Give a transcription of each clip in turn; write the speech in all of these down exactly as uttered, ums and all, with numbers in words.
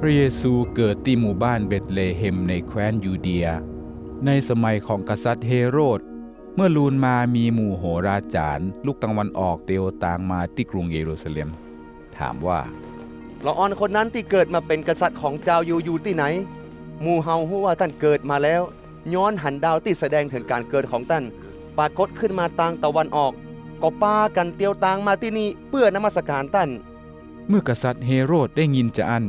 พระเยซูเกิดตี้หมู่บ้านเบธเลเฮมในแคว้นยูเดีย ในสมัยของกษัตริย์เฮโรด เมื่อลูนมามีหมู่โหราจ๋ารย์ลุกตางวันออกเตียวตางมาตี้กรุงเยรูซาเล็ม ถามว่า ละอ่อนคนนั้นตี้เกิดมาเป๋นกษัตริย์ของจาวยิวอยู่ตี้ไหน หมู่เฮาฮู้ว่าต้านเกิดมาแล้ว ย้อนหันดาวตี้แสดงเถิงก๋านเกิดของต้าน ปรากฏขึ้นมาตางตะวันออก ก็ปากั๋นเตียวตางมาตี้นี่เปื้อนมัสก๋านต้าน เมื่อกษัตริย์เฮโรดได้ยินจาอั้น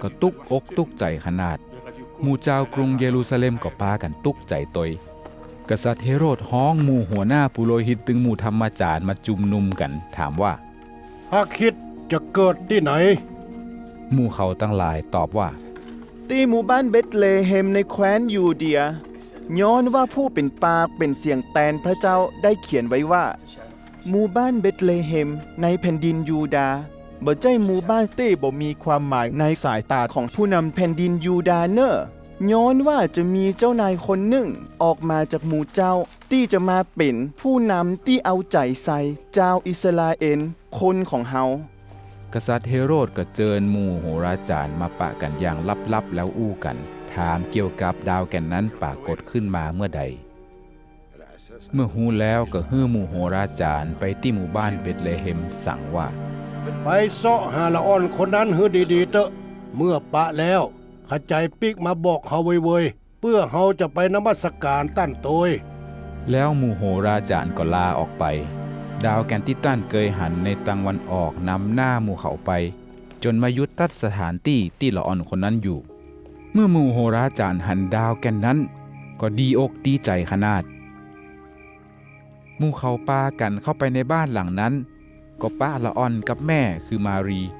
ก็ตุ๊กอกตุ๊กใจ๋ขนาด หมู่จาวกรุงเยรูซาเล็มก็ปากั๋นตุ๊กใจ๋ตวย กษัตริย์เฮโรดฮ้องหมู่หัวหน้าปุโรหิตตึงหมู่ธรรมาจ๋ารย์มาจุมนุมกั๋น ถามว่า พระคริสต์จะเกิดตี้ไหน หมู่เขาตังหลายตอบว่า ตี้หมู่บ้านเบธเลเฮมในแคว้นยูเดีย ย้อนว่าผู้เป๋นปากเป๋นเสียงแตนพระเจ้าได้เขียนไว้ว่า หมู่บ้านเบธเลเฮมในแผ่นดินยูดาห์ บ่ใจ้หมู่บ้านตี้บ่มีความหมายในสายต๋าของผู้นำแผ่นดินยูดาห์เน่อ ย้อนว่าจะมีเจ้านายคนนึ่งออกมาจากหมู่เจ้า ตี้จะมาเป๋นผู้นำตี้เอาใจ๋ใส่จาวอิสราเอลคนของเฮา กษัตริย์เฮโรดก็เจิญหมู่โหราจ๋ารย์มาปะกั๋นอย่างลับๆ แล้วอู้กั๋น ถามเกี่ยวกับดาวแก่นนั้นปรากฏขึ้นมาเมื่อใด เมื่อฮู้แล้วก็หื้อหมู่โหราจ๋ารย์ไปตี้หมู่บ้านเบธเลเฮมสั่งว่า ไปเซาะหาละอ่อนคนนั้นหื้อดีๆ เต๊อะ เมื่อปะแล้ว ขะใจ๋ปิ๊กมาบอกเฮาเวยๆ เปื้อเฮาจะไปนมัสก๋านต้านตวย แล้วหมู่โหราจ๋ารย์ก็ลาออกไป ดาวแก่นตี้ต้านเกยหันในตางวันออกนำหน้าหมู่เขาไป จ๋นมาหยุดตั๊ดสถานตี้ตี้ละอ่อนคนนั้นอยู่ เมื่อหมู่โหราจ๋ารย์หันดาวแก่นนั้น ก็ดีอกดีใจ๋ขนาด หมู่เขาปากั๋นเข้าไปในบ้านหลังนั้น ก็ปะละอ่อนกับแม่คือมารีย์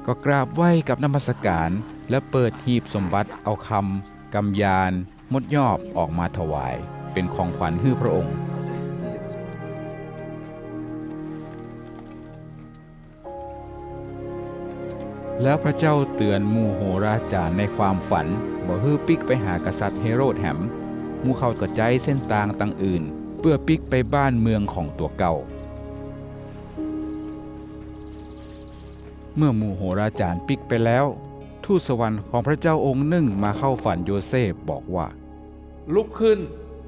ก็กราบไหว้กับนมัสก๋าน และเปิดหีบสมบัติเอาคำ กำยาน มดยอบออกมาถวาย เป๋นของขวัญหื้อพระองค์ แล้วพระเจ้าเตื๋อนหมู่โหราจ๋ารย์ในความฝัน บ่หื้อปิ๊กไปหากษัตริย์เฮโรดแหม หมู่เขาก็ใจ๊เส้นตางตังอื่น เปื้อปิ๊กไปบ้านเมืองของตั๋วเก่า เมื่อหมู่โหราจ๋ารย์ปิ๊กไปแล้ว ทูตสวรรค์ของพระเจ้าองค์นึ่งมาเข้าฝันโยเซฟบอกว่า ลุกขึ้น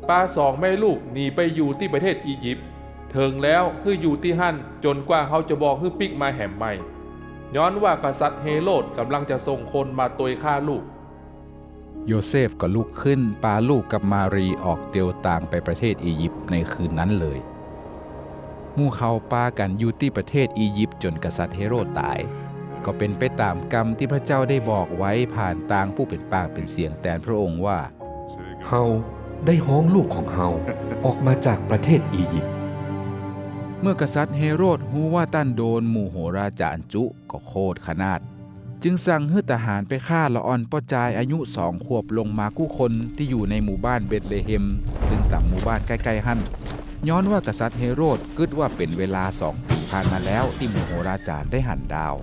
ปาสองแม่ลูกหนีไปอยู่ตี้ประเทศอียิปต์ เถิงแล้วหื้ออยู่ตี้หั้น จ๋นกว่าเฮาจะบอกหื้อปิ๊กมาแหมใหม่ ย้อนว่ากษัตริย์เฮโรดก่ำลังจะส่งคนมาตวยฆ่าลูก โยเซฟก็ลุกขึ้น ปาลูกกับมารีย์ออกเตียวตางไปประเทศอียิปต์ในคืนนั้นเลย หมู่เขาปากั๋นอยู่ตี้ประเทศอียิปต์จ๋นกษัตริย์เฮโรดต๋าย ก็เป๋นไปต๋ามกำตี้พระเจ้าได้บอกไว้ผ่านตางผู้เป๋นปากเป๋นเสียงแตนพระองค์ว่า เฮาได้ฮ้องลูกของเฮาออกมาจากประเทศอียิปต์ เมื่อกษัตริย์เฮโรดฮู้ว่าต้านโดนหมู่โหราจ๋ารย์จุ ก็โขดขนาด จึงสั่งหื้อทหารไปฆ่าละอ่อนป้อจายอายุสองขวบลงมากู้คนตี้อยู่ในหมู่บ้านเบธเลเฮม ตึงต๋ามหมู่บ้านใก้ๆ หั้น ย้อนว่ากษัตริย์เฮโรดกึ๊ดว่าเป๋นเวลาสองปี๋ผ่านมาแล้วตี้หมู่โหราจ๋ารย์ได้หันดาว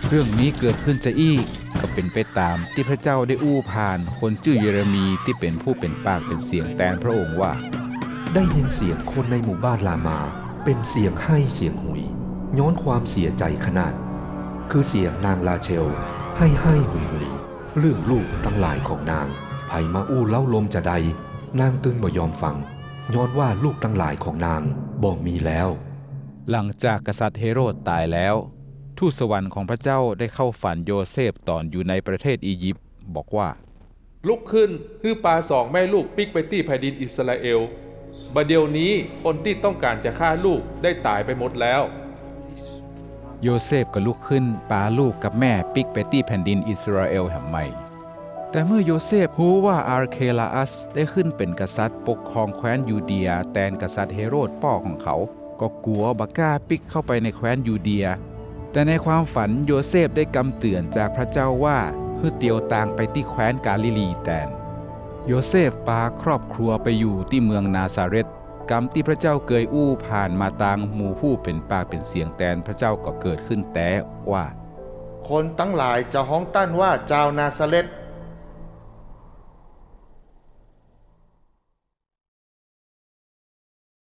เรื่องนี้เกิดขึ้นจาอี้ ก็เป๋นไปต๋ามตี้พระเจ้าได้อู้ผ่านคนจื้อเยเรมีย์ตี้เป๋นผู้เป๋นปากเป๋นเสียงแตนพระองค์ว่า ได้ยินเสียงคนในหมู่บ้านรามา เป๋นเสียงไห้เสียงหุย ย้อนความเสียใจ๋ขนาด คือเสียงนางราเชล ไห้ๆ หุยๆ เรื่องลูกตังหลายของนาง ใผมาอู้เล้าลมจาใด นางตึงบ่ยอมฟัง ย้อนว่าลูกตังหลายของนางบ่มีแล้ว หลังจากกษัตริย์เฮโรดต๋ายแล้ว ทูตสวรรค์ของพระเจ้าได้เข้าฝันโยเซฟต๋อนอยู่ในประเทศอียิปต์ บอกว่า ลุกขึ้น หื้อปาสองแม่ลูกปิ๊กไปตี้แผ่นดินอิสราเอล บ่าเดี่ยวนี้คนตี้ต้องก๋านจะฆ่าลูกได้ต๋ายไปหมดแล้ว โยเซฟก็ลุกขึ้น ปาลูกกับแม่ปิ๊กไปตี้แผ่นดินอิสราเอลแหมใหม่ แต่เมื่อโยเซฟฮู้ว่าอาร์เคลาอัสได้ขึ้นเป๋นกษัตริย์ปกครองแคว้นยูเดียแตนกษัตริย์เฮโรดป้อของเขา ก็กั๋วบ่กล้าปิ๊กเข้าไปในแคว้นยูเดีย แต่ในความฝันโยเซฟได้กำเตื๋อนจากพระเจ้าว่าหื้อเตียวตางไปตี้แคว้นกาลิลีแตน โยเซฟปาครอบครัวไปอยู่ตี้เมืองนาซาเร็ธ กำตี้พระเจ้าเกยอู้ผ่านมาตางหมู่ผู้เป๋นปากเป๋นเสียงแตนพระเจ้าก็เกิดขึ้นแต๊ว่า คนตังหลายจะฮ้องต้านว่าจาวนาซาเร็ธ